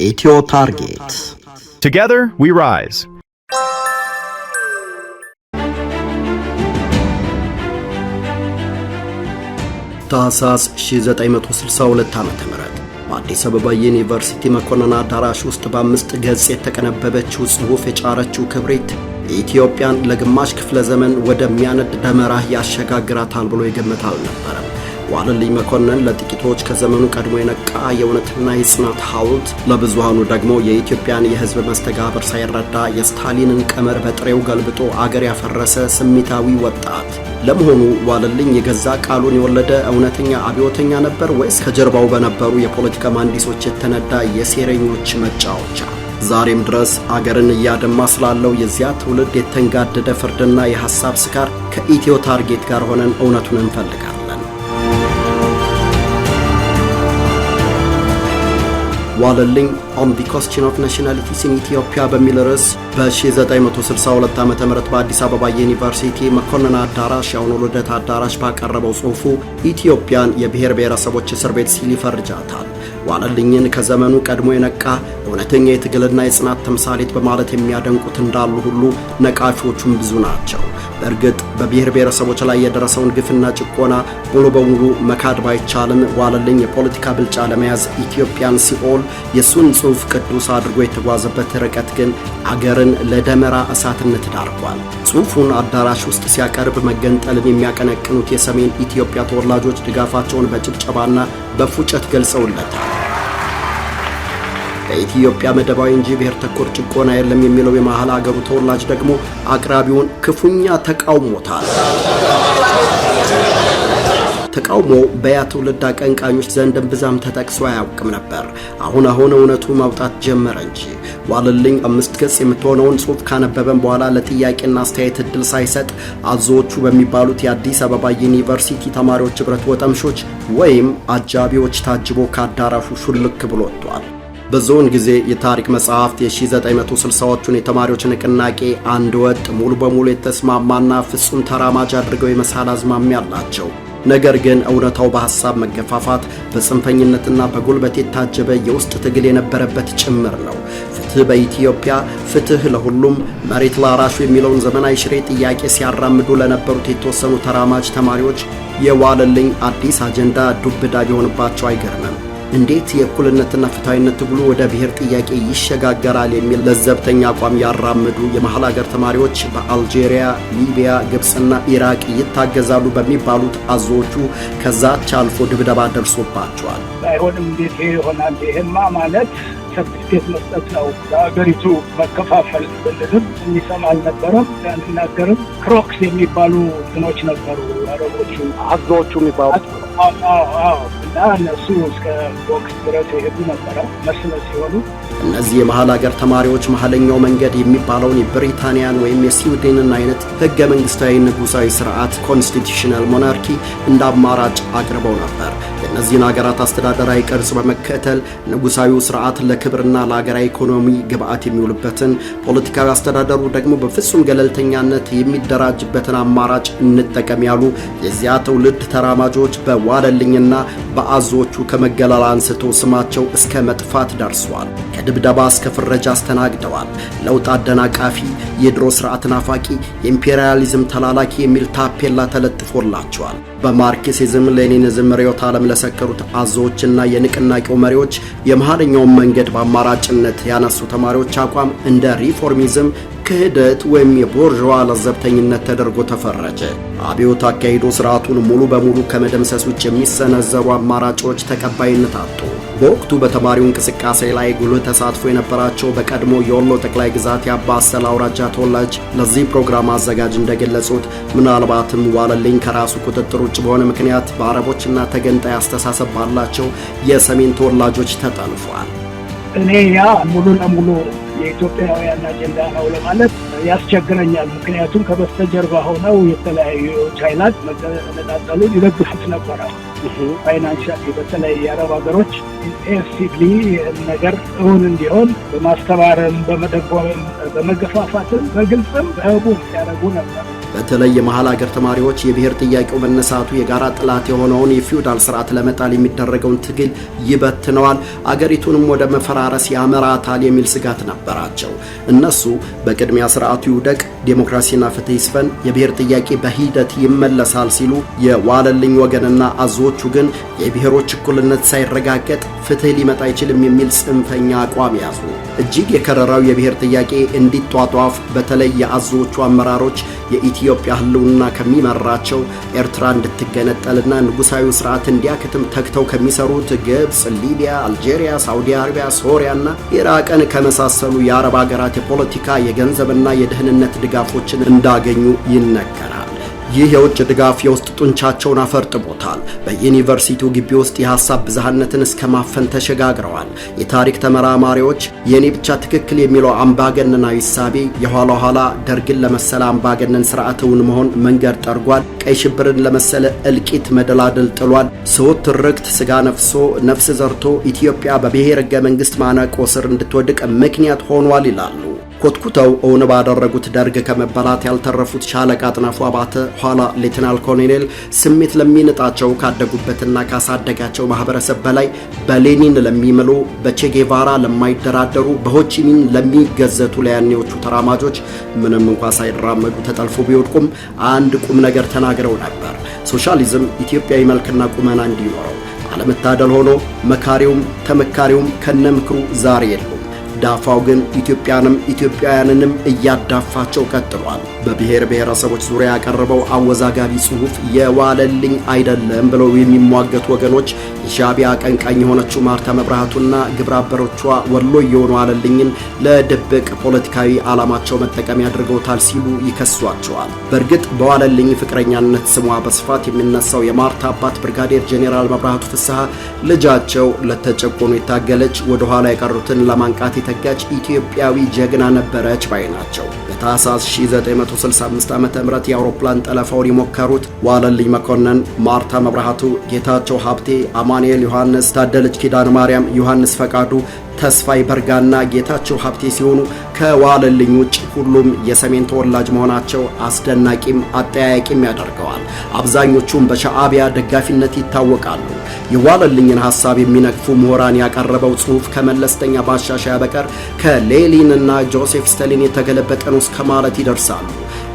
ኢትዮ ታርጌት። Together, we rise. ታህሳስ 1962 ዓ.ም በአዲስ አበባ ዩኒቨርሲቲ መኮንን አዳራሽ ውስጥ በ5 ገጽ የተቀነበበችው ጽሑፍ የጫረችው ክብሪት ኢትዮጵያን ለግማሽ ክፍለ ዘመን ወደሚያነድ ደመራ ያሸጋግራታል ብሎ የገመተ አልነበረም። ዋለልኝ መኮንን ለጥቂቶች ከዘመኑ ቀድሞ የነቃ የእውነትና የጽናት ሐውልት፣ ለብዙሃኑ ደግሞ የኢትዮጵያን የሕዝብ መስተጋብር ሳይረዳ የስታሊንን ቀመር በጥሬው ገልብጦ አገር ያፈረሰ ስሜታዊ ወጣት። ለመሆኑ ዋለልኝ የገዛ ቃሉን የወለደ እውነተኛ አብዮተኛ ነበር ወይስ ከጀርባው በነበሩ የፖለቲካ መሐንዲሶች የተነዳ የሴረኞች መጫወቻ? ዛሬም ድረስ አገርን እያደማ ስላለው የዚያ ትውልድ የተንጋደደ ፍርድና የሐሳብ ስካር ከኢትዮ ታርጌት ጋር ሆነን እውነቱን እንፈልጋለን። ዋለልኝ on the Question of Nationalities in Ethiopia በሚል ርዕስ በ1962 ዓ.ም በአዲስ አበባ ዩኒቨርሲቲ መኮንን አዳራሽ፣ የአሁኑ ልደት አዳራሽ፣ ባቀረበው ጽሑፉ ኢትዮጵያን የብሔር ብሔረሰቦች እስር ቤት ሲል ይፈርጃታል። ዋለልኝን ከዘመኑ ቀድሞ የነቃ እውነተኛ የትግልና የጽናት ተምሳሌት በማለት የሚያደንቁት እንዳሉ ሁሉ ነቃፊዎቹም ብዙ ናቸው። በእርግጥ በብሔር ብሔረሰቦች ላይ የደረሰውን ግፍና ጭቆና ሙሉ በሙሉ መካድ ባይቻልም፣ ዋለልኝ የፖለቲካ ብልጫ ለመያዝ ኢትዮጵያን ሲኦል፣ የሱን ጽሑፍ ቅዱስ አድርጎ የተጓዘበት ርቀት ግን አገርን ለደመራ እሳትነት ዳርጓል። ጽሑፉን አዳራሽ ውስጥ ሲያቀርብ መገንጠልን የሚያቀነቅኑት የሰሜን ኢትዮጵያ ተወላጆች ድጋፋቸውን በጭብጨባና በፉጨት ገልጸውለታል። በኢትዮጵያ መደባዊ እንጂ ብሔር ተኮር ጭቆና የለም የሚለው የመሃል አገሩ ተወላጅ ደግሞ አቅራቢውን ክፉኛ ተቃውሞታል። ተቃውሞ በያ ትውልድ አቀንቃኞች ዘንድ እምብዛም ተጠቅሶ አያውቅም ነበር። አሁን አሁን እውነቱ መውጣት ጀመረ እንጂ። ዋለልኝ 5 ገጽ የምትሆነውን ጽሑፍ ካነበበን በኋላ ለጥያቄና አስተያየት እድል ሳይሰጥ አዞዎቹ በሚባሉት የአዲስ አበባ ዩኒቨርሲቲ ተማሪዎች ህብረት ወጠምሾች ወይም አጃቢዎች ታጅቦ ከአዳራሹ ሹልክ ብሎ ወጥቷል። በዚያን ጊዜ የታሪክ መጽሐፍት የ1960ዎቹን የተማሪዎች ንቅናቄ አንድ ወጥ፣ ሙሉ በሙሉ የተስማማና ፍጹም ተራማጅ አድርገው የመሳል አዝማሚያ አላቸው። ነገር ግን እውነታው በሐሳብ መገፋፋት፣ በጽንፈኝነትና በጉልበት የታጀበ የውስጥ ትግል የነበረበት ጭምር ነው። ፍትህ በኢትዮጵያ፣ ፍትህ ለሁሉም፣ መሬት ላራሹ የሚለውን ዘመናዊ ሽሬ ጥያቄ ሲያራምዱ ለነበሩት የተወሰኑ ተራማጅ ተማሪዎች የዋለልኝ አዲስ አጀንዳ ዱብዳ ቢሆንባቸው አይገርምም። እንዴት የእኩልነትና ፍትሃዊነት ትግሉ ወደ ብሔር ጥያቄ ይሸጋገራል የሚል ለዘብተኛ አቋም ያራምዱ የመሃል ሀገር ተማሪዎች በአልጄሪያ፣ ሊቢያ፣ ግብፅና ኢራቅ ይታገዛሉ በሚባሉት አዞዎቹ ከዛች አልፎ ድብደባ ደርሶባቸዋል። አይሆንም፣ እንዴት ይሄ ይሆናል? ይሄማ ማለት ሰርቲፊኬት መስጠት ነው ለሀገሪቱ መከፋፈል ብንልም የሚሰማ አልነበረም። አንናገርም። Crooks የሚባሉ እንትኖች ነበሩ፣ አረቦቹ። አዞዎቹ የሚባሉ። አዎ፣ እና እነሱ እስከ ቦክስ ድረስ የሄዱ ነበረ መስለ ሲሆኑ። እነዚህ የመሃል ሀገር ተማሪዎች መሀለኛው መንገድ የሚባለውን የብሪታንያን ወይም የስዊድንን አይነት ህገ መንግስታዊ ንጉሳዊ ስርዓት፣ constitutional monarchy፣ እንደ አማራጭ አቅርበው ነበር። የእነዚህን ሀገራት አስተዳደራዊ ቅርጽ በመከተል ንጉሳዊው ስርዓት ለክብርና ለሀገራዊ ኢኮኖሚ ግብዓት የሚውልበትን፣ ፖለቲካዊ አስተዳደሩ ደግሞ በፍጹም ገለልተኛነት የሚደራጅበትን አማራጭ እንጠቀም ያሉ የዚያ ትውልድ ተራማጆች በዋለልኝና በአዞዎቹ ከመገለል አንስቶ ስማቸው እስከ መጥፋት ደርሷል። ከድብደባ እስከ ፍረጃ አስተናግደዋል። ለውጥ አደናቃፊ፣ የድሮ ስርዓት ናፋቂ፣ የኢምፔሪያሊዝም ተላላኪ የሚል ታፔላ ተለጥፎላቸዋል። በማርክሲዝም ሌኒኒዝም ርዕዮተ ዓለም ለሰከሩት አዞዎችና የንቅናቄው መሪዎች የመሃለኛውን መንገድ በአማራጭነት ያነሱ ተማሪዎች አቋም እንደ reformism፣ ክህደት ወይም የቦርዥዋ ለዘብተኝነት ተደርጎ ተፈረጀ። አብዮት አካሂዶ ስርዓቱን ሙሉ በሙሉ ከመደምሰስ ውጭ የሚሰነዘሩ አማራጮች ተቀባይነት አጡ። በወቅቱ በተማሪው እንቅስቃሴ ላይ ጉልህ ተሳትፎ የነበራቸው በቀድሞ የወሎ ጠቅላይ ግዛት የአምባሰል አውራጃ ተወላጅ ለዚህ ፕሮግራም አዘጋጅ እንደገለጹት፣ ምናልባትም ዋለልኝ ከራሱ ቁጥጥር ውጭ በሆነ ምክንያት በአረቦችና ተገንጣይ አስተሳሰብ ባላቸው የሰሜን ተወላጆች ተጠልፏል። እኔ ያ ሙሉ ለሙሉ የኢትዮጵያውያን አጀንዳ ነው ለማለት ያስቸግረኛል። ምክንያቱም ከበስተጀርባ ሆነው የተለያዩ ኃይላት መገነጣጠሉን ይደግፉት ነበረ። Financially በተለይ የአረብ ሀገሮች actively ይህን ነገር እውን እንዲሆን በማስተማርም፣ በመደጎምም፣ በመገፋፋትም፣ በግልጽም በህቡዕ ያደረጉ ነበር። በተለይ የመሀል ሀገር ተማሪዎች የብሔር ጥያቄው መነሳቱ የጋራ ጠላት የሆነውን የፊውዳል ስርዓት ለመጣል የሚደረገውን ትግል ይበትነዋል፣ አገሪቱንም ወደ መፈራረስ ያመራታል የሚል ስጋት ነበራቸው። እነሱ በቅድሚያ ስርዓቱ ይውደቅ፣ ዴሞክራሲና ፍትህ ይስፈን፣ የብሔር ጥያቄ በሂደት ይመለሳል ሲሉ፣ የዋለልኝ ወገንና አዞዎቹ ግን የብሔሮች እኩልነት ሳይረጋገጥ ፍትህ ሊመጣ አይችልም የሚል ጽንፈኛ አቋም ያዙ። እጅግ የከረረው የብሔር ጥያቄ እንዲጧጧፍ በተለይ የአዞዎቹ አመራሮች የኢትዮጵያ ሕልውና ከሚመራቸው ኤርትራ እንድትገነጠልና ንጉሳዊ ስርዓት እንዲያክትም ተግተው ከሚሰሩት ግብፅ፣ ሊቢያ፣ አልጄሪያ፣ ሳውዲ አረቢያ፣ ሶሪያና ኢራቅን ከመሳሰሉ የአረብ ሀገራት የፖለቲካ፣ የገንዘብና የደህንነት ድጋፎችን እንዳገኙ ይነገራል። ይህ የውጭ ድጋፍ የውስጥ ጡንቻቸውን አፈርጥሞታል። በዩኒቨርሲቲው ግቢ ውስጥ የሐሳብ ብዝሃነትን እስከ ማፈን ተሸጋግረዋል። የታሪክ ተመራማሪዎች የኔ ብቻ ትክክል የሚለው አምባገነናዊ እሳቤ የኋላ ኋላ ደርግን ለመሰለ አምባገነን ስርዓት እውን መሆን መንገድ ጠርጓል። ቀይ ሽብርን ለመሰለ እልቂት መደላድል ጥሏል። ስሁት ትርክት ስጋ ነፍሶ ነፍስ ዘርቶ ኢትዮጵያ በብሔር ሕገ መንግሥት ማነቆ ስር እንድትወድቅ ምክንያት ሆኗል ይላሉ። ኮትኩተው እውን ባደረጉት ደርግ ከመበላት ያልተረፉት ሻለቃ አጥናፉ አባተ፣ ኋላ ሌተናል ኮሎኔል፣ ስሜት ለሚንጣቸው ካደጉበትና ካሳደጋቸው ማህበረሰብ በላይ በሌኒን ለሚምሉ፣ በቼጌቫራ ለማይደራደሩ፣ በሆቺሚን ለሚገዘቱ ለያኔዎቹ ተራማጆች ምንም እንኳ ሳይራመዱ ተጠልፎ ቢወድቁም አንድ ቁም ነገር ተናግረው ነበር። ሶሻሊዝም ኢትዮጵያዊ መልክና ቁመና እንዲኖረው። አለመታደል ሆኖ መካሪውም ተመካሪውም ከነምክሩ ዛሬ የሉም። ዳፋው ግን ኢትዮጵያንም ኢትዮጵያውያንንም እያዳፋቸው ቀጥሏል። በብሔር ብሔረሰቦች ዙሪያ ያቀረበው አወዛጋቢ ጽሑፍ የዋለልኝ አይደለም ብለው የሚሟገቱ ወገኖች የሻዕቢያ አቀንቃኝ የሆነችው ማርታ መብራቱና ግብረአበሮቿ ወሎዬውን ዋለልኝን ለድብቅ ፖለቲካዊ ዓላማቸው መጠቀሚያ አድርገውታል ሲሉ ይከሷቸዋል። በእርግጥ በዋለልኝ ፍቅረኛነት ስሟ በስፋት የሚነሳው የማርታ አባት ብርጋዴር ጄኔራል መብራቱ ፍስሐ ልጃቸው ለተጨቆኑ የታገለች፣ ወደኋላ የቀሩትን ለማንቃት የተጋች ኢትዮጵያዊ ጀግና ነበረች ባይ ናቸው። በታህሳስ 1965 ዓ.ም የአውሮፕላን ጠለፋውን የሞከሩት ዋለልኝ መኮንን፣ ማርታ መብራቱ፣ ጌታቸው ሀብቴ፣ አማኑኤል ዮሐንስ፣ ታደለች ኪዳነ ማርያም፣ ዮሐንስ ፈቃዱ፣ ተስፋይ በርጋና ጌታቸው ሀብቴ ሲሆኑ ከዋለልኝ ውጭ ሁሉም የሰሜን ተወላጅ መሆናቸው አስደናቂም አጠያያቂም ያደርገዋል። አብዛኞቹም በሻዕቢያ ደጋፊነት ይታወቃሉ። የዋለልኝን ሐሳብ የሚነቅፉ ምሁራን ያቀረበው ጽሑፍ ከመለስተኛ ማሻሻያ በቀር ከሌኒንና ጆሴፍ ስታሊን የተገለበጠ ነው እስከ ማለት ይደርሳሉ።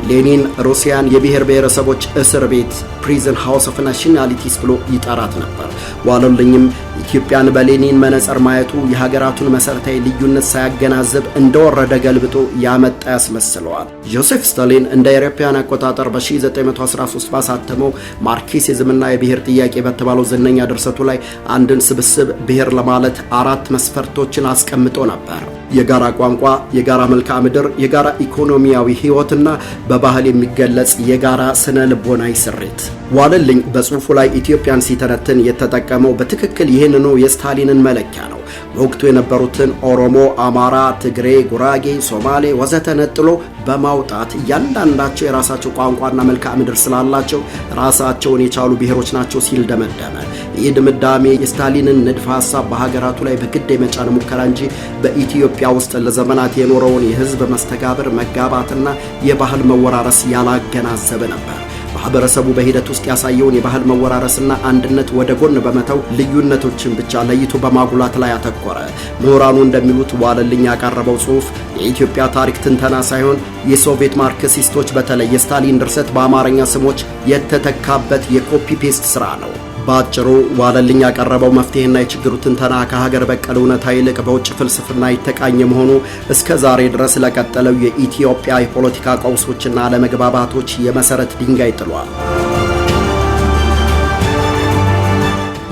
ሌኒን ሩሲያን የብሔር ብሔረሰቦች እስር ቤት፣ prison house of nationalities ብሎ ይጠራት ነበር። ዋለልኝም ኢትዮጵያን በሌኒን መነጽር ማየቱ የሀገራቱን መሰረታዊ ልዩነት ሳያገናዝብ እንደወረደ ገልብጦ ያመጣ ያስመስለዋል። ጆሴፍ ስታሊን እንደ አውሮፓውያን አቆጣጠር በ1913 ባሳተመው ማርክሲዝምና የብሔር ጥያቄ በተባለው ዝነኛ ድርሰቱ ላይ አንድን ስብስብ ብሔር ለማለት አራት መስፈርቶችን አስቀምጦ ነበር። የጋራ ቋንቋ፣ የጋራ መልክዓ ምድር፣ የጋራ ኢኮኖሚያዊ ሕይወትና በባህል የሚገለጽ የጋራ ስነ ልቦናዊ ስሪት። ዋለልኝ በጽሑፉ ላይ ኢትዮጵያን ሲተነትን የተጠቀመው በትክክል ይህንኑ የስታሊንን መለኪያ ነው። በወቅቱ የነበሩትን ኦሮሞ፣ አማራ፣ ትግሬ፣ ጉራጌ፣ ሶማሌ ወዘተ ነጥሎ በማውጣት እያንዳንዳቸው የራሳቸው ቋንቋና መልክዓ ምድር ስላላቸው ራሳቸውን የቻሉ ብሔሮች ናቸው ሲል ደመደመ። ይህ ድምዳሜ የስታሊንን ንድፈ ሐሳብ በሀገራቱ ላይ በግድ የመጫን ሙከራ እንጂ በኢትዮጵያ ውስጥ ለዘመናት የኖረውን የሕዝብ መስተጋብር፣ መጋባትና የባህል መወራረስ ያላገናዘበ ነበር። ማህበረሰቡ በሂደት ውስጥ ያሳየውን የባህል መወራረስና አንድነት ወደ ጎን በመተው ልዩነቶችን ብቻ ለይቶ በማጉላት ላይ አተኮረ። ምሁራኑ እንደሚሉት ዋለልኝ ያቀረበው ጽሑፍ የኢትዮጵያ ታሪክ ትንተና ሳይሆን የሶቪየት ማርክሲስቶች በተለይ የስታሊን ድርሰት በአማርኛ ስሞች የተተካበት የ copy paste ስራ ነው። በአጭሩ ዋለልኝ ያቀረበው መፍትሄና የችግሩ ትንተና ከሀገር በቀል እውነታ ይልቅ በውጭ ፍልስፍና የተቃኘ መሆኑ እስከ ዛሬ ድረስ ለቀጠለው የኢትዮጵያ የፖለቲካ ቀውሶችና አለመግባባቶች የመሰረት ድንጋይ ጥሏል።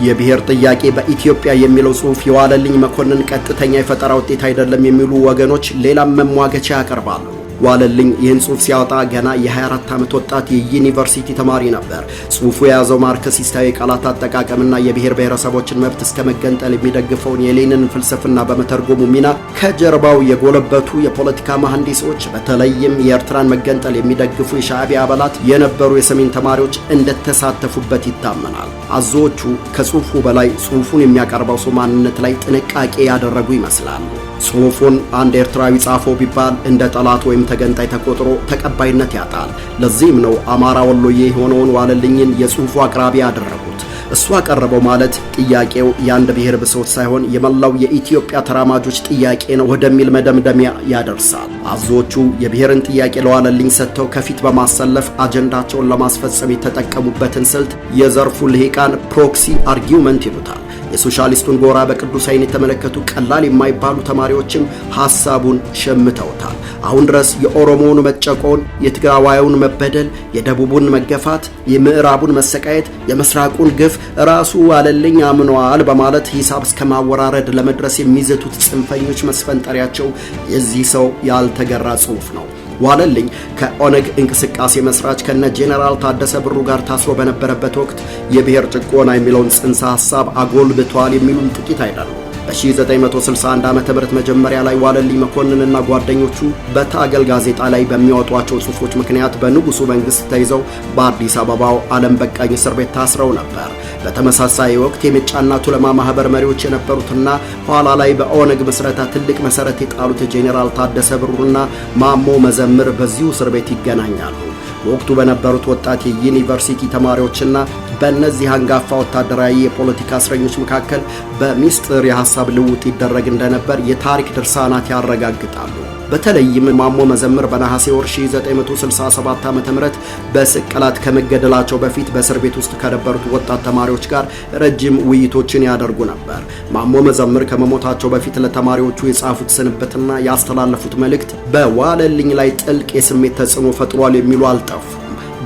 የብሔር ጥያቄ በኢትዮጵያ የሚለው ጽሑፍ የዋለልኝ መኮንን ቀጥተኛ የፈጠራ ውጤት አይደለም የሚሉ ወገኖች ሌላም መሟገቻ ያቀርባሉ። ዋለልኝ ይህን ጽሑፍ ሲያወጣ ገና የ24 ዓመት ወጣት የዩኒቨርሲቲ ተማሪ ነበር። ጽሑፉ የያዘው ማርክሲስታዊ ቃላት አጠቃቀምና የብሔር ብሔረሰቦችን መብት እስከ መገንጠል የሚደግፈውን የሌኒን ፍልስፍና በመተርጎሙ ሚና ከጀርባው የጎለበቱ የፖለቲካ መሐንዲሶች፣ በተለይም የኤርትራን መገንጠል የሚደግፉ የሻዕቢያ አባላት የነበሩ የሰሜን ተማሪዎች እንደተሳተፉበት ይታመናል። አዞዎቹ ከጽሑፉ በላይ ጽሑፉን የሚያቀርበው ሰው ማንነት ላይ ጥንቃቄ ያደረጉ ይመስላሉ። ጽሑፉን አንድ ኤርትራዊ ጻፈው ቢባል እንደ ጠላት ወይም ተገንጣይ ተቆጥሮ ተቀባይነት ያጣል። ለዚህም ነው አማራ ወሎዬ የሆነውን ዋለልኝን የጽሑፉ አቅራቢ ያደረጉት። እሱ አቀረበው ማለት ጥያቄው የአንድ ብሔር ብሶት ሳይሆን የመላው የኢትዮጵያ ተራማጆች ጥያቄ ነው ወደሚል መደምደሚያ ያደርሳል። አዞዎቹ የብሔርን ጥያቄ ለዋለልኝ ሰጥተው ከፊት በማሰለፍ አጀንዳቸውን ለማስፈጸም የተጠቀሙበትን ስልት የዘርፉ ልሂቃን proxy argument ይሉታል። የሶሻሊስቱን ጎራ በቅዱስ ዓይን የተመለከቱ ቀላል የማይባሉ ተማሪዎችም ሐሳቡን ሸምተውታል። አሁን ድረስ የኦሮሞውን መጨቆን፣ የትግራዋዩን መበደል፣ የደቡቡን መገፋት፣ የምዕራቡን መሰቃየት፣ የምስራቁን ግፍ ራሱ ዋለልኝ አምኗል በማለት ሂሳብ እስከ ማወራረድ ለመድረስ የሚዘቱት ጽንፈኞች መስፈንጠሪያቸው የዚህ ሰው ያልተገራ ጽሑፍ ነው። ዋለልኝ ከኦነግ እንቅስቃሴ መስራች ከነ ጄኔራል ታደሰ ብሩ ጋር ታስሮ በነበረበት ወቅት የብሔር ጭቆና የሚለውን ጽንሰ ሐሳብ አጎልብቷል የሚሉም ጥቂት አይደሉም። በ1961 ዓ.ም መጀመሪያ ላይ ዋለልኝ መኮንንና ጓደኞቹ በታገል ጋዜጣ ላይ በሚያወጧቸው ጽሑፎች ምክንያት በንጉሱ መንግስት ተይዘው በአዲስ አበባው ዓለም በቃኝ እስር ቤት ታስረው ነበር። በተመሳሳይ ወቅት የሜጫና ቱለማ ማህበር መሪዎች የነበሩትና ኋላ ላይ በኦነግ ምስረታ ትልቅ መሰረት የጣሉት ጄኔራል ታደሰ ብሩና ማሞ መዘምር በዚሁ እስር ቤት ይገናኛሉ። በወቅቱ በነበሩት ወጣት የዩኒቨርሲቲ ተማሪዎችና በእነዚህ አንጋፋ ወታደራዊ የፖለቲካ እስረኞች መካከል በሚስጥር የሐሳብ ልውውጥ ይደረግ እንደነበር የታሪክ ድርሳናት ያረጋግጣሉ። በተለይም ማሞ መዘምር በነሐሴ ወር 1967 ዓ.ም በስቅላት ከመገደላቸው በፊት በእስር ቤት ውስጥ ከነበሩት ወጣት ተማሪዎች ጋር ረጅም ውይይቶችን ያደርጉ ነበር። ማሞ መዘምር ከመሞታቸው በፊት ለተማሪዎቹ የጻፉት ስንብትና ያስተላለፉት መልእክት በዋለልኝ ላይ ጥልቅ የስሜት ተጽዕኖ ፈጥሯል የሚሉ አልጠፉም።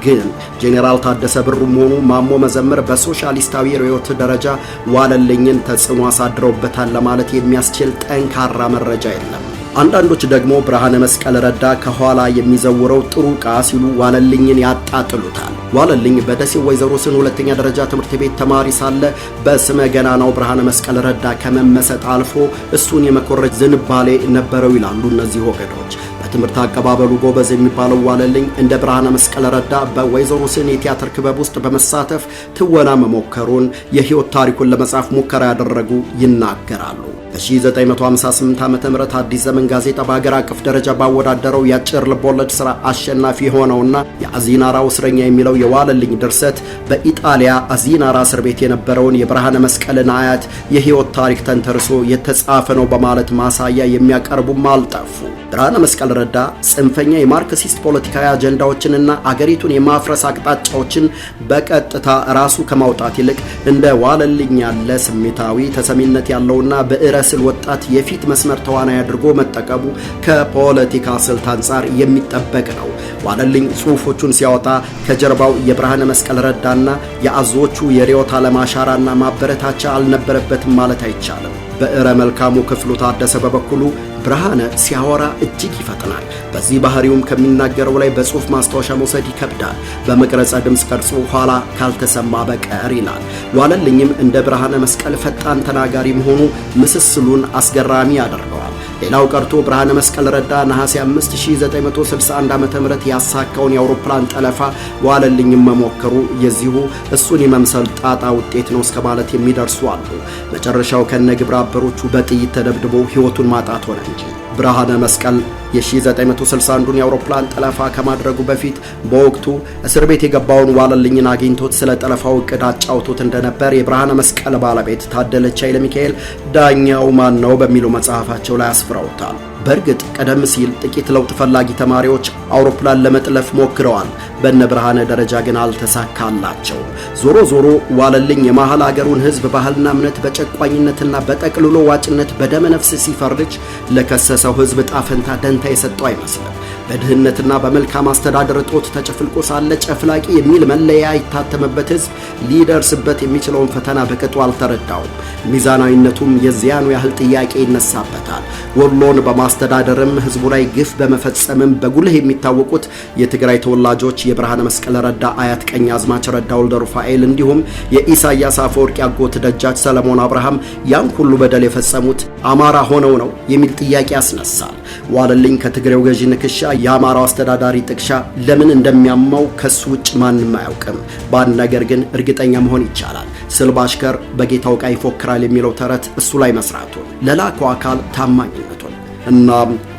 ግን ጄኔራል ታደሰ ብሩም ሆኑ ማሞ መዘምር በሶሻሊስታዊ ርዕዮት ደረጃ ዋለልኝን ተጽዕኖ አሳድረውበታል ለማለት የሚያስችል ጠንካራ መረጃ የለም። አንዳንዶች ደግሞ ብርሃነ መስቀል ረዳ ከኋላ የሚዘውረው ጥሩ ዕቃ ሲሉ ዋለልኝን ያጣጥሉታል። ዋለልኝ በደሴ ወይዘሮ ስህን ሁለተኛ ደረጃ ትምህርት ቤት ተማሪ ሳለ በስመ ገናናው ብርሃነ መስቀል ረዳ ከመመሰጥ አልፎ እሱን የመኮረጅ ዝንባሌ ነበረው ይላሉ እነዚህ ወገኖች። በትምህርት አቀባበሉ ጎበዝ የሚባለው ዋለልኝ እንደ ብርሃነ መስቀል ረዳ በወይዘሮ ስህን የቲያትር ክበብ ውስጥ በመሳተፍ ትወና መሞከሩን የህይወት ታሪኩን ለመጻፍ ሙከራ ያደረጉ ይናገራሉ። በ1958 ዓ.ም አዲስ ዘመን ጋዜጣ በሀገር አቀፍ ደረጃ ባወዳደረው የአጭር ልቦለድ ስራ አሸናፊ የሆነውና የአዚናራው እስረኛ የሚለው የዋለልኝ ድርሰት በኢጣሊያ አዚናራ እስር ቤት የነበረውን የብርሃነ መስቀልን አያት የህይወት ታሪክ ተንተርሶ የተጻፈ ነው በማለት ማሳያ የሚያቀርቡም አልጠፉ። ብርሃነ መስቀል ረዳ ጽንፈኛ የማርክሲስት ፖለቲካዊ አጀንዳዎችንና አገሪቱን የማፍረስ አቅጣጫዎችን በቀጥታ ራሱ ከማውጣት ይልቅ እንደ ዋለልኝ ያለ ስሜታዊ ተሰሚነት ያለውና ብዕረ ስል ወጣት የፊት መስመር ተዋናይ አድርጎ መጠቀሙ ከፖለቲካ ስልት አንጻር የሚጠበቅ ነው። ዋለልኝ ጽሑፎቹን ሲያወጣ ከጀርባው የብርሃነ መስቀል ረዳና የአዞዎቹ የርዕዮተ ዓለም አሻራና ማበረታቻ አልነበረበትም ማለት አይቻልም። ብዕረ መልካሙ ክፍሉ ታደሰ በበኩሉ ብርሃነ ሲያወራ እጅግ ይፈጥናል። በዚህ ባህሪውም ከሚናገረው ላይ በጽሑፍ ማስታወሻ መውሰድ ይከብዳል፣ በመቅረጸ ድምፅ ቀርጾ ኋላ ካልተሰማ በቀር ይላል። ዋለልኝም እንደ ብርሃነ መስቀል ፈጣን ተናጋሪ መሆኑ ምስስሉን አስገራሚ ያደርገዋል። ሌላው ቀርቶ ብርሃነ መስቀል ረዳ ነሐሴ 5 1961 ዓ.ም ያሳካውን የአውሮፕላን ጠለፋ ዋለልኝም መሞከሩ የዚሁ እሱን የመምሰል ጣጣ ውጤት ነው እስከ ማለት የሚደርሱ አሉ። መጨረሻው ከነ ግብረ አበሮቹ በጥይት ተደብድቦ ሕይወቱን ማጣት ሆነ እንጂ። ብርሃነ መስቀል የ1961ን የአውሮፕላን ጠለፋ ከማድረጉ በፊት በወቅቱ እስር ቤት የገባውን ዋለልኝን አግኝቶት ስለ ጠለፋው እቅድ አጫውቶት እንደነበር የብርሃነ መስቀል ባለቤት ታደለች ኃይለ ሚካኤል ዳኛው ማን ነው በሚለው መጽሐፋቸው ላይ አስፍረውታል። በእርግጥ ቀደም ሲል ጥቂት ለውጥ ፈላጊ ተማሪዎች አውሮፕላን ለመጥለፍ ሞክረዋል። በነ ብርሃነ ደረጃ ግን አልተሳካላቸው። ዞሮ ዞሮ ዋለልኝ የመሃል አገሩን ሕዝብ ባህልና እምነት በጨቋኝነትና በጠቅልሎ ዋጭነት በደመነፍስ ሲፈርጅ ለከሰሰው ሕዝብ ጣፈንታ ደንታ የሰጠው አይመስልም። በድህነትና በመልካም አስተዳደር እጦት ተጨፍልቆ ሳለ ጨፍላቂ የሚል መለያ ይታተምበት ሕዝብ ሊደርስበት የሚችለውን ፈተና በቅጡ አልተረዳውም። ሚዛናዊነቱም የዚያኑ ያህል ጥያቄ ይነሳበታል። ወሎን በማስተዳደርም ሕዝቡ ላይ ግፍ በመፈጸምም በጉልህ የሚታወቁት የትግራይ ተወላጆች የብርሃነ መስቀል ረዳ አያት ቀኛዝማች ረዳ ወልደ ሩፋኤል እንዲሁም የኢሳያስ አፈወርቂ አጎት ደጃች ሰለሞን አብርሃም ያን ሁሉ በደል የፈጸሙት አማራ ሆነው ነው የሚል ጥያቄ ያስነሳል። ዋለልኝ ከትግሬው ገዢ ንክሻ የአማራው አስተዳዳሪ ጥቅሻ ለምን እንደሚያማው ከሱ ውጭ ማንም አያውቅም። በአንድ ነገር ግን እርግጠኛ መሆን ይቻላል። ስል ባሽከር በጌታው ዕቃ ይፎክራል የሚለው ተረት እሱ ላይ መስራቱን፣ ለላከው አካል ታማኝነቱን። እና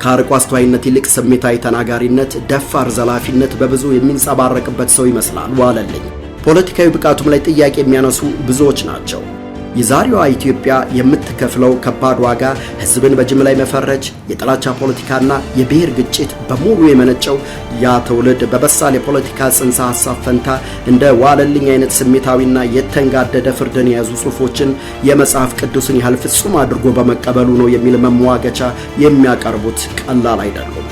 ከአርቆ አስተዋይነት ይልቅ ስሜታዊ ተናጋሪነት፣ ደፋር ዘላፊነት በብዙ የሚንጸባረቅበት ሰው ይመስላል ዋለልኝ። ፖለቲካዊ ብቃቱም ላይ ጥያቄ የሚያነሱ ብዙዎች ናቸው። የዛሬዋ ኢትዮጵያ የምትከፍለው ከባድ ዋጋ፣ ሕዝብን በጅምላ መፈረጅ፣ የጥላቻ ፖለቲካና የብሔር ግጭት በሙሉ የመነጨው ያ ትውልድ በበሳል የፖለቲካ ጽንሰ ሐሳብ ፈንታ እንደ ዋለልኝ አይነት ስሜታዊና የተንጋደደ ፍርድን የያዙ ጽሑፎችን የመጽሐፍ ቅዱስን ያህል ፍጹም አድርጎ በመቀበሉ ነው የሚል መሟገቻ የሚያቀርቡት ቀላል አይደሉም።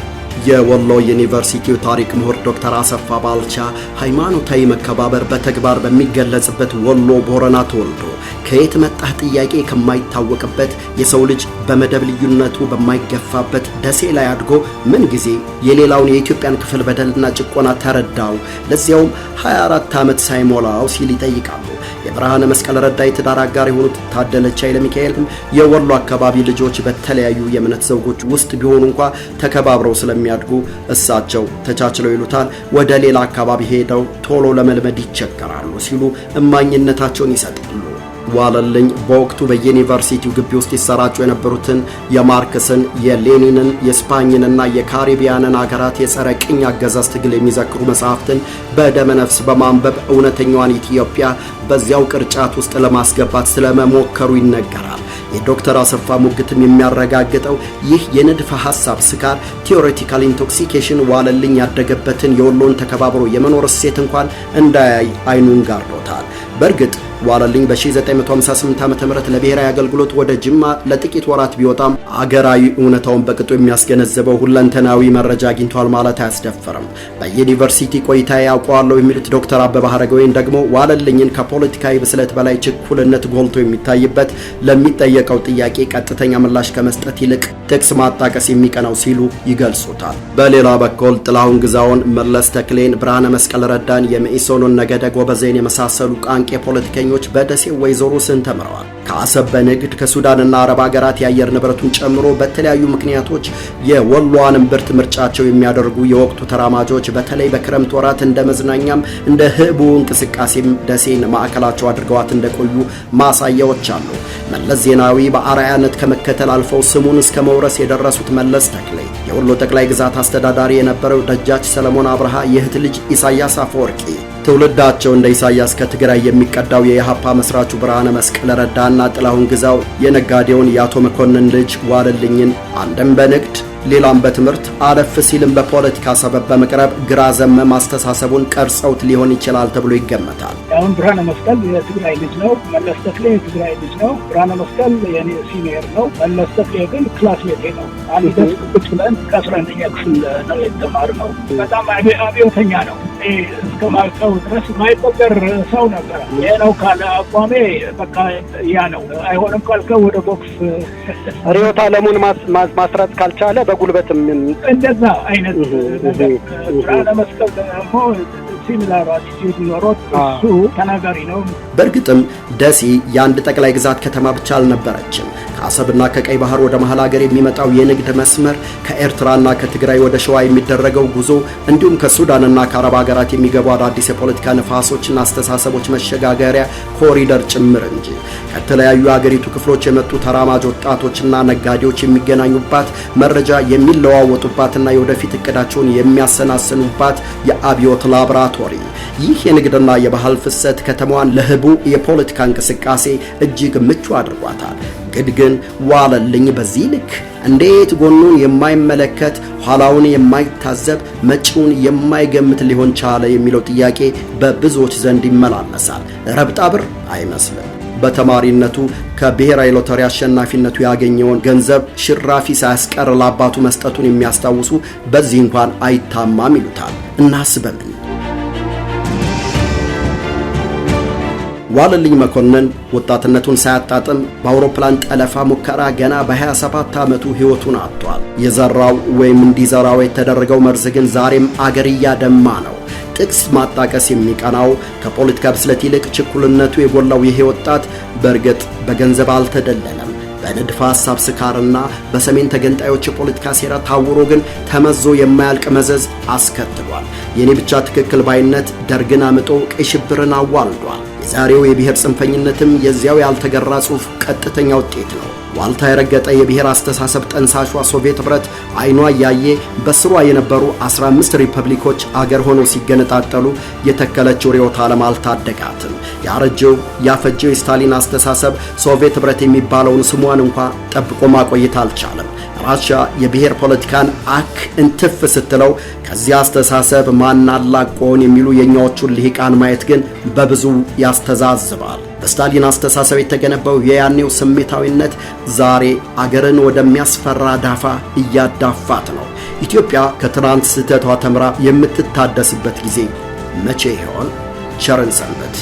የወሎ ዩኒቨርሲቲው ታሪክ ምሁር ዶክተር አሰፋ ባልቻ ሃይማኖታዊ መከባበር በተግባር በሚገለጽበት ወሎ ቦረና ተወልዶ፣ ከየት መጣህ ጥያቄ ከማይታወቅበት፣ የሰው ልጅ በመደብ ልዩነቱ በማይገፋበት ደሴ ላይ አድጎ ምን ጊዜ የሌላውን የኢትዮጵያን ክፍል በደልና ጭቆና ተረዳው፣ ለዚያውም 24 ዓመት ሳይሞላው ሲል ይጠይቃሉ። የብርሃነ መስቀል ረዳ የትዳር አጋር የሆኑት ታደለች ኃይለ ሚካኤልም የወሎ አካባቢ ልጆች በተለያዩ የእምነት ዘውጎች ውስጥ ቢሆኑ እንኳ ተከባብረው ስለሚያድጉ እሳቸው ተቻችለው ይሉታል፣ ወደ ሌላ አካባቢ ሄደው ቶሎ ለመልመድ ይቸገራሉ ሲሉ እማኝነታቸውን ይሰጣሉ። ዋለልኝ በወቅቱ በዩኒቨርሲቲው ግቢ ውስጥ ይሰራጩ የነበሩትን የማርክስን፣ የሌኒንን፣ የስፓኝንና የካሪቢያንን አገራት የጸረ ቅኝ አገዛዝ ትግል የሚዘክሩ መጽሐፍትን በደመነፍስ በማንበብ እውነተኛዋን ኢትዮጵያ በዚያው ቅርጫት ውስጥ ለማስገባት ስለመሞከሩ ይነገራል። የዶክተር አሰፋ ሙግትም የሚያረጋግጠው ይህ የንድፈ ሐሳብ ስካር፣ theoretical intoxication፣ ዋለልኝ ያደገበትን የወሎን ተከባብሮ የመኖር እሴት እንኳን እንዳያይ አይኑን ጋርዶታል። በእርግጥ ዋለልኝ በ1958 ዓ.ም ለብሔራዊ አገልግሎት ወደ ጅማ ለጥቂት ወራት ቢወጣም አገራዊ እውነታውን በቅጡ የሚያስገነዝበው ሁለንተናዊ መረጃ አግኝቷል ማለት አያስደፍርም። በዩኒቨርሲቲ ቆይታ ያውቀዋለሁ የሚሉት ዶክተር አበበ ሀረገወይን ደግሞ ዋለልኝን ከፖለቲካዊ ብስለት በላይ ችኩልነት ጎልቶ የሚታይበት፣ ለሚጠየቀው ጥያቄ ቀጥተኛ ምላሽ ከመስጠት ይልቅ ጥቅስ ማጣቀስ የሚቀናው ሲሉ ይገልጹታል። በሌላ በኩል ጥላሁን ግዛውን፣ መለስ ተክሌን፣ ብርሃነ መስቀል ረዳን፣ የመኢሶኑን ነገደ ጎበዜን የመሳሰሉ ቃንቄ ፖለቲከኞች በደሴ ወይዘሮ ስን ተምረዋል። ከአሰብ በንግድ፣ ከሱዳንና አረብ ሀገራት የአየር ንብረቱን ጨምሮ በተለያዩ ምክንያቶች የወሎዋን እምብርት ምርጫቸው የሚያደርጉ የወቅቱ ተራማጆች በተለይ በክረምት ወራት እንደ መዝናኛም እንደ ህቡ እንቅስቃሴም ደሴን ማዕከላቸው አድርገዋት እንደቆዩ ማሳያዎች አሉ። መለስ ዜናዊ በአርአያነት ከመከተል አልፈው ስሙን እስከ መውረስ የደረሱት መለስ ተክሌ፣ የወሎ ጠቅላይ ግዛት አስተዳዳሪ የነበረው ደጃች ሰለሞን አብርሃ የእህት ልጅ ኢሳያስ አፈወርቂ፣ ትውልዳቸው እንደ ኢሳያስ ከትግራይ የሚቀዳው የኢሃፓ መስራቹ ብርሃነ መስቀል ረዳና ጥላሁን ግዛው የነጋዴውን የአቶ መኮንን ልጅ ዋለልኝን አንድም በንግድ፣ ሌላም በትምህርት፣ አለፍ ሲልም በፖለቲካ ሰበብ በመቅረብ ግራ ዘመም አስተሳሰቡን ቀርጸውት ሊሆን ይችላል ተብሎ ይገመታል። አሁን ብርሃነ መስቀል የትግራይ ልጅ ነው። መለስ ተክሌ የትግራይ ልጅ ነው። ብርሃነ መስቀል የኔ senior ነው። መለስ ተክሌ ግን classmate ኤ ነው። አንድ desk ቁጭ ብለን ከ11ኛ ክፍል ነው የተማርነው። በጣም አብዮተኛ ነው። እስከ ማውቀው ድረስ የማይበገር ሰው ነበረ። ይሄ ነው ካለ አቋሜ በቃ ያ ነው። አይሆንም ካልከው ወደ ቦክስ። ርዕዮተ ዓለሙን ማስረጽ ካልቻለ በጉልበትም። እንደዛ አይነት ነገር። ብርሃነ መስቀል ደግሞ similar attitude ኖሮት እሱ ተናጋሪ ነው። በእርግጥም ደሴ የአንድ ጠቅላይ ግዛት ከተማ ብቻ አልነበረችም። ከአሰብና ከቀይ ባህር ወደ መሀል ሀገር የሚመጣው የንግድ መስመር፣ ከኤርትራና ከትግራይ ወደ ሸዋ የሚደረገው ጉዞ፣ እንዲሁም ከሱዳንና ከአረብ ሀገራት የሚገቡ አዳዲስ የፖለቲካ ነፋሶችና አስተሳሰቦች መሸጋገሪያ ኮሪደር ጭምር እንጂ። ከተለያዩ የአገሪቱ ክፍሎች የመጡ ተራማጅ ወጣቶችና ነጋዴዎች የሚገናኙባት፣ መረጃ የሚለዋወጡባትና የወደፊት እቅዳቸውን የሚያሰናስኑባት የአብዮት ላቦራቶሪ። ይህ የንግድና የባህል ፍሰት ከተማዋን ለህቡዕ የፖለቲካ እንቅስቃሴ እጅግ ምቹ አድርጓታል። ግን ዋለልኝ በዚህ ልክ እንዴት ጎኑን የማይመለከት፣ ኋላውን የማይታዘብ፣ መጪውን የማይገምት ሊሆን ቻለ የሚለው ጥያቄ በብዙዎች ዘንድ ይመላለሳል። ረብጣ ብር አይመስልም። በተማሪነቱ ከብሔራዊ ሎተሪ አሸናፊነቱ ያገኘውን ገንዘብ ሽራፊ ሳያስቀር ለአባቱ መስጠቱን የሚያስታውሱ በዚህ እንኳን አይታማም ይሉታል። እናስ በምን? ዋለልኝ መኮንን ወጣትነቱን ሳያጣጥም በአውሮፕላን ጠለፋ ሙከራ ገና በ27 ዓመቱ ሕይወቱን አጥቷል። የዘራው ወይም እንዲዘራው የተደረገው መርዝ ግን ዛሬም አገር እያደማ ነው። ጥቅስ ማጣቀስ የሚቀናው፣ ከፖለቲካ ብስለት ይልቅ ችኩልነቱ የጎላው ይሄ ወጣት በእርግጥ በገንዘብ አልተደለለም። በንድፈ ሐሳብ ስካርና በሰሜን ተገንጣዮች የፖለቲካ ሴራ ታውሮ ግን ተመዞ የማያልቅ መዘዝ አስከትሏል። የኔ ብቻ ትክክል ባይነት ደርግን አምጦ ቀይ ሽብርን አዋልዷል። የዛሬው የብሔር ጽንፈኝነትም የዚያው ያልተገራ ጽሑፍ ቀጥተኛ ውጤት ነው። ዋልታ የረገጠ የብሔር አስተሳሰብ ጠንሳሿ ሶቪየት ኅብረት አይኗ እያየ በስሯ የነበሩ 15 ሪፐብሊኮች አገር ሆነው ሲገነጣጠሉ የተከለችው ርዕዮተ ዓለም አልታደጋትም። ያረጀው ያፈጀው የስታሊን አስተሳሰብ ሶቪየት ኅብረት የሚባለውን ስሟን እንኳ ጠብቆ ማቆየት አልቻለም። ራሻ የብሔር ፖለቲካን አክ እንትፍ ስትለው ከዚያ አስተሳሰብ ማን አላቆን የሚሉ የኛዎቹን ልሂቃን ማየት ግን በብዙ ያስተዛዝባል። በስታሊን አስተሳሰብ የተገነባው የያኔው ስሜታዊነት ዛሬ አገርን ወደሚያስፈራ ዳፋ እያዳፋት ነው። ኢትዮጵያ ከትናንት ስህተቷ ተምራ የምትታደስበት ጊዜ መቼ ይሆን? ቸርን ሰንብት።